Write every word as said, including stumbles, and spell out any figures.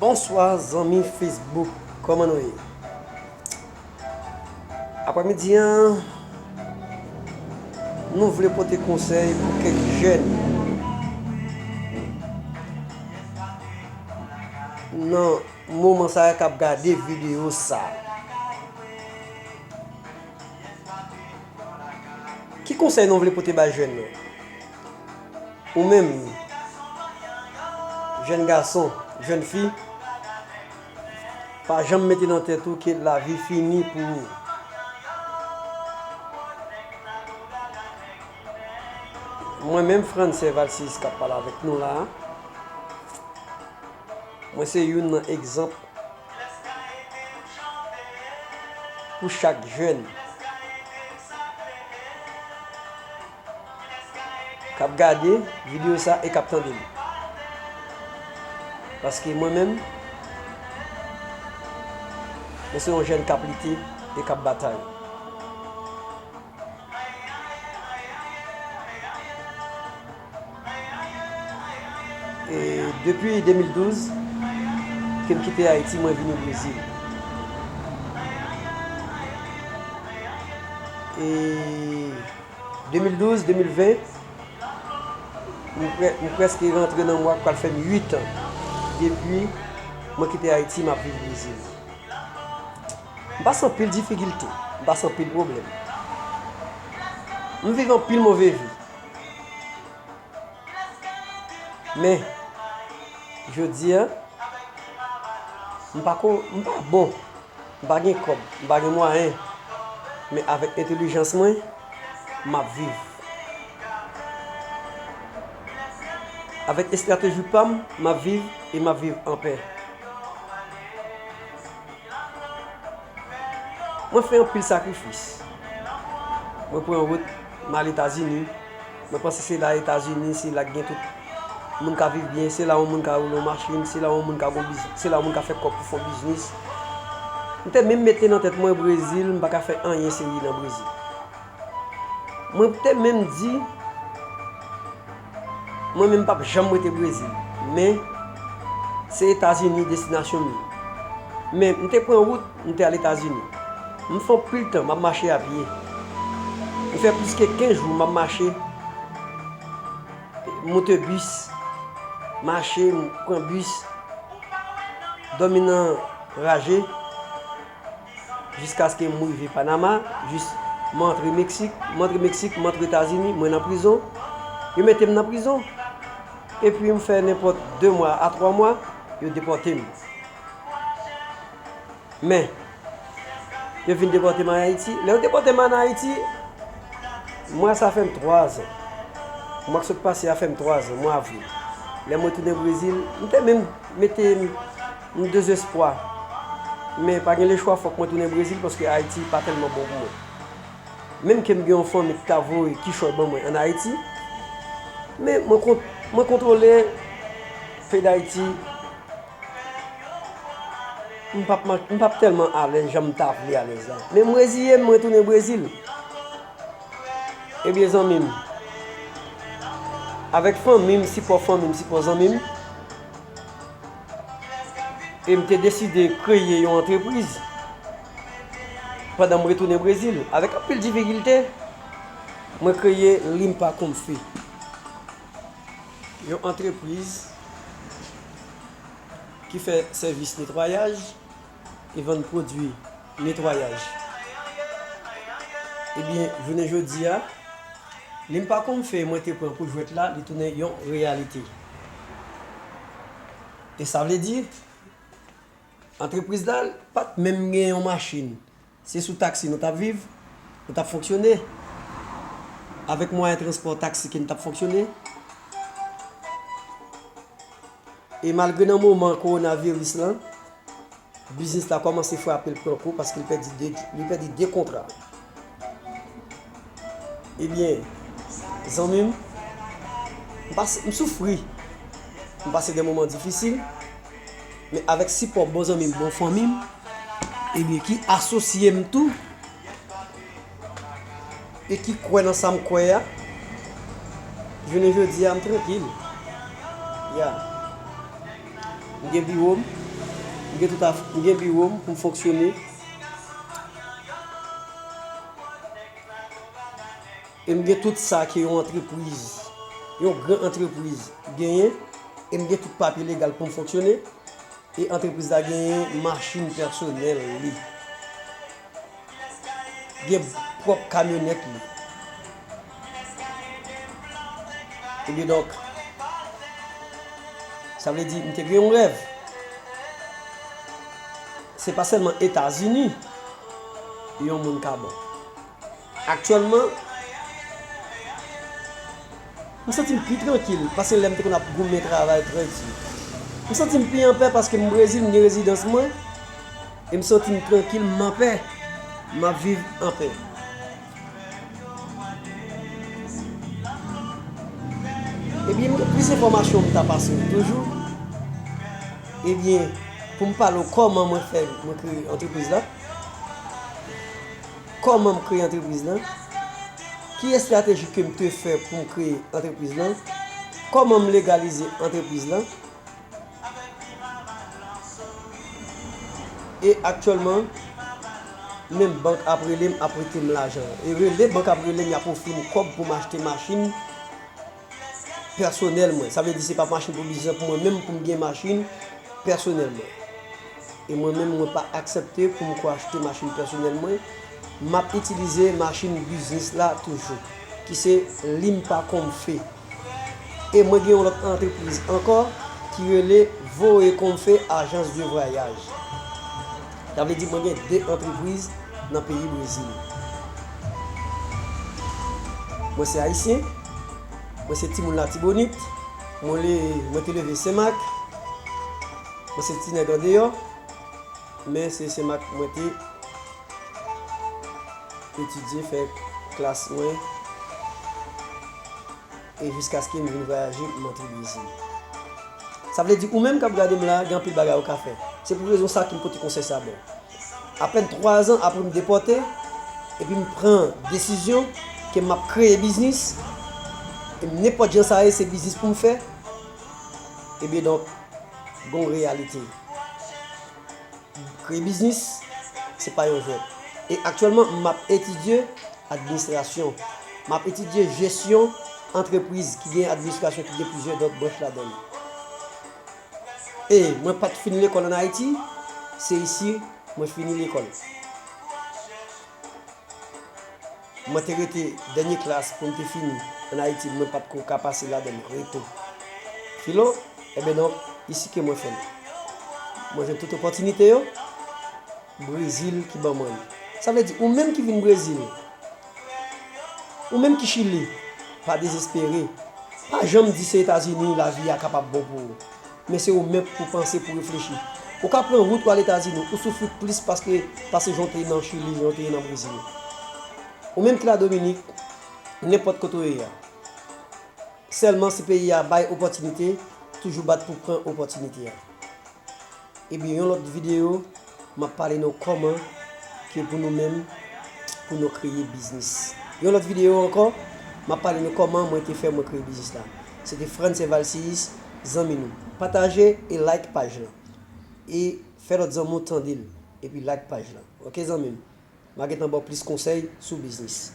Bonswa zanmi Facebook, kòman nou ye? Aprèmidi an, nou vle pote konsèy pou kèk jèn nan moman sa a k ap gade videyo sa. Ki konsèy nou vle pote bay jèn yo? Ou menm, jèn gason, jèn fi, pa janm mete nan tèt ou ke lavi fini pou ou. Mwen menm, Frantzè Valcis k ap pale avèk nou la a, mwen se youn nan egzanp pou chak jèn k ap gade videyo sa e k ap tande l. Paske mwen menm, mwen se yon jèn k ap lite e k ap batay. E depi de mil douz ke m kite Ayiti, mwen vini Brezil. E de mil douz, de mil ven, m prè-, m prèske rantre nan mwa k pral fè m uit an depi mwen kite Ayiti, m ap viv Brezil. M pase anpil difikilte, m pase anpil pwoblèm. M viv anpil move vi. Men, jodi a, m pa ko, m pa bon, m pa gen kòb, m pa gen mwayen. Men avèk entèlijans mwen, m ap viv. Avèk estrateji pa m, m ap viv e m ap viv anpè. Mwen fè anpil sakrifis. Mwen pran wout, m al Etazini. Mwen panse se la Etazini, se la k gen tout moun ka viv byen, se la yon moun ka woule yon machin, se la yon moun ka gon biz-, se la yon moun ka fè kòb pou fè yon biznis. M te menm mete nan tèt mwen Brezil, m pa ka fè anyen serye nan Brezil. Mwen te menm di, mwen menm m p ap janm rete Brezil, men se Etazini destinasyon m ye. Men m te pran wout, m te al Etazini. M fè anpil tan, m ap mache a pye. M fè plis ke kenz jou m ap mache, monte bis, mache, m pran bis, dòmi nan raje. Jiskaske m rive Panama, jis m antre Meksik, m antre Meksik, m antre Etazini, mwen nan prizon. Yo mete m nan prizon. Epi m fè nenpòt de mwa a twa mwa, yo depòte m. Men, yo vin depòte m an Ayiti. Lè yo depòte m an Ayiti, mwa sa fè m twa zan. Mwa k sot pase a fè m twa zan, mwa avril. Lè mwen tounen Brezil, m te menm mete m dezespwa. Men pa gen lechwa, fòk mwen tounen Brezil paske Ayiti pa tèlman bon pou mwen. Menm ke m gen yon fanmi ki ta voye kichòy ban mwen ann Ayiti, men mwen kont-, mwen kontwole peyi Dayiti. M p ap man-, m p ap tèlman alèz jan m ta vle alèz la. Men m reziye m, mwen tounen Brezil. Ebyen, zanmi m, avèk fanmi m, sipò fanmi m, sipò zanmi m, e m te deside kreye yon antrepriz pandan m retounen Brezil. Avèk anpil difikilte, mwen kreye Limpa Comfy, yon antrepriz ki fè sèvis netwayaj e vann pwodui netwayaj. Ebyen, jounen jodi a, Limpa Comfy mwen te pran pou jwèt la, li tounen yon reyalite. E sa vle di, antrepriz la pa t menm gen yon machin. Se sou taksi nou t ap viv, nou t ap fonksyone. Avèk mwayen transpò taksi ke n t ap fonksyone. E malgre nan moman kowonaviris lan, biznis la kòmanse frape l pran kou paske l pèdi de, li pèdi de kontra. Ebyen, zanmi m, m pase, m soufri. M pase de moman difisil, men avèk sipò bon zanmi m, bon fanmi m, ebyen, ki asosye m tou, e ki kwè nan sa m kwè a, jounen jodi a, m trankil. Ya. M gen biwo m, M gen tout af-, m gen biwo m pou m fonksyone. E m gen tout sa ke yon antrepriz, yon gran antrepriz genyen. E m gen tout papye legal pou m fonksyone. E antrepriz la genyen machin pèsonèl li. Gen pwòp kamyonèt li. Ebyen donk, sa vle di, m te gen yon rèv. Se pa sèlman Etazini yon moun ka bon. Aktyèlman, m santi m pi trankil pase lè m te konn ap goumen travay trè di. M santi m pi anpè paske m Brezil, m gen rezidans mwen, e m santi m trankil, m anpè, m ap viv anpè. Ebyen, m gen plis enfòmasyon m ta pase w toujou. Ebyen, pou m pale w kòman mwen fè, mwen kreye antrepriz la. Kòman m kreye antrepriz lan? Ki estrateji ke m te fè pou m kreye antrepriz lan? Kòman m legalize antrepriz lan? E aktyèlman, menm bank ap rele m, ap prete m lajan. E rele, bank ap rele m, y ap ofri m kòb pou m achte machin pèsonèl mwen. Sa vle di se pa machin pou biznis lan, pou mwen menm, pou m gen machin pèsonèl mwen. E mwen menm, mwen pa aksepte pou m ko achte machin pèsonèl mwen. M ap itilize machin biznis la toujou, ki se Limpa Konfe. E mwen gen yon lòt antrepriz ankò ki rele Voye Konfe Agence de Voyage. Sa vle di mwen gen de antrepriz nan peyi Brezil. Mwen se ayisyen, mwen se timoun Latibonit, mwen le, mwen te leve Senmak, mwen se ti nèg andeyò, men se Senmak mwen te etidye, fè klas mwen, e jiskaske m vin vwayaje, m antre Brezil. Sa vle di, ou menm k ap gade m la, gen anpil bagay ou ka fè. Se pou rezon sa ki m pote konsèy sa ba w. Apèn twa zan apre m depòte, epi m pran desizyon ke m ap kreye biznis, e nenpòt jan sa ye, se biznis pou m fè, ebyen donk, gon reyalite. Kreye biznis, se pa yon jwèt. E aktyèlman, m ap etidye administrasyon. M ap etidye jesyon antrepriz ki gen administrasyon, ki gen plizyè dòt branch ladan l. E mwen pa t fini lekòl ann Ayiti, se isi mwen fini lekòl. Mwen te rete dènye klas pou m te fini ann Ayiti, mwen pa t ko ka pase ladan l, reto filo, ebyen donk, isi ke mwen fè l. Mwen jwenn tout opòtinite yo, Brezil ki ban mwen l. Sa vle di, ou menm ki vin Brezil, ou menm ki Chili, pa dezespere. Pa janm di se Etazini lavi a kapab bon pou ou. Men se ou menm pou panse, pou reflechi. Ou ka pran wout ou al Etazini, ou soufri plis paske, pase jan w te ye nan Chili, jan w te ye nan Brezil. Ou menm ki Ladominik, nenpòt kote w ye a. Sèlman si peyi a bay opòtinite, toujou bat pou pran opòtinite a. Ebyen, yon lòt videyo, m ap pale nou kòman ke pou nou menm, pou nou kreye biznis. Yon lòt videyo ankò, m ap pale nou kòman mwen te fè mwen kreye biznis la. Se te Frantz Evalcius, zanmi nou. Pataje e like paj lan. E fè lòt zanmi w tande l. Epi like paj lan. Oke, zanmi m? M a gentan ba w plis konsèy sou biznis.